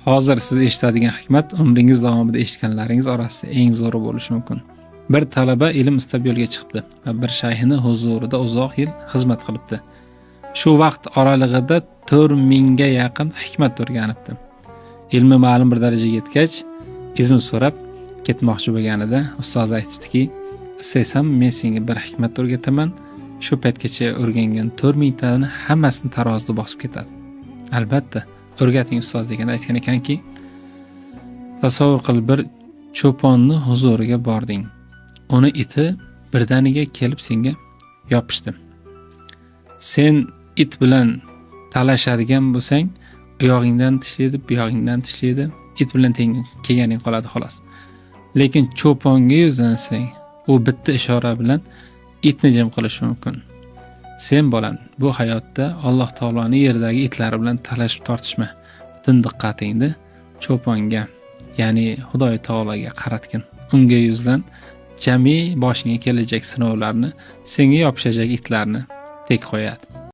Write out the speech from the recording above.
Hozir siz eshitadigan hikmat umringiz davomida eshitganlaringiz orasida eng zo'ri bo'lishi mumkin. Bir talaba ilm istab yo'lga chiqibdi va bir shayxini huzurida uzoq yil xizmat qilibdi. Shu vaqt oralig'ida 4000 ga yaqin hikmat o'rganibdi. Ilmi ma'lum bir darajaga yetgach, izn so'rab ketmoqchi bo'lganida ustozi aytibdiki: "Istaysan, men senga bir hikmat o'rgataman. Shu paytgacha o'rgangan 4000 tani hammasini tarozida bosib ketadi." "Albatta, o'rgating, ustoz", deganda aytgan ekanki: "Tasavvur qil, bir cho'ponni huzuriga bording. Uni iti birdaniga kelib senga yopishdi. Sen it bilan talashadigan bo'lsang, u yog'ingdan tishlaydi, bu yog'ingdan tishlaydi, it bilan teng kelganing qoladi, xolos. Lekin cho'ponga yuzlansang, u bitta ishora bilan itni jim qilishi mumkin. Sen, bolam, bu hayotda Alloh taoloni yerdagi itlari bilan talashib tortishma. Butun diqqatingni cho'ponga, ya'ni Xudoy taologa qaratgin. Unga yuzlan, jami boshingga kelajak sinovlarni, senga yopishajak itlarni tek qo'yadi."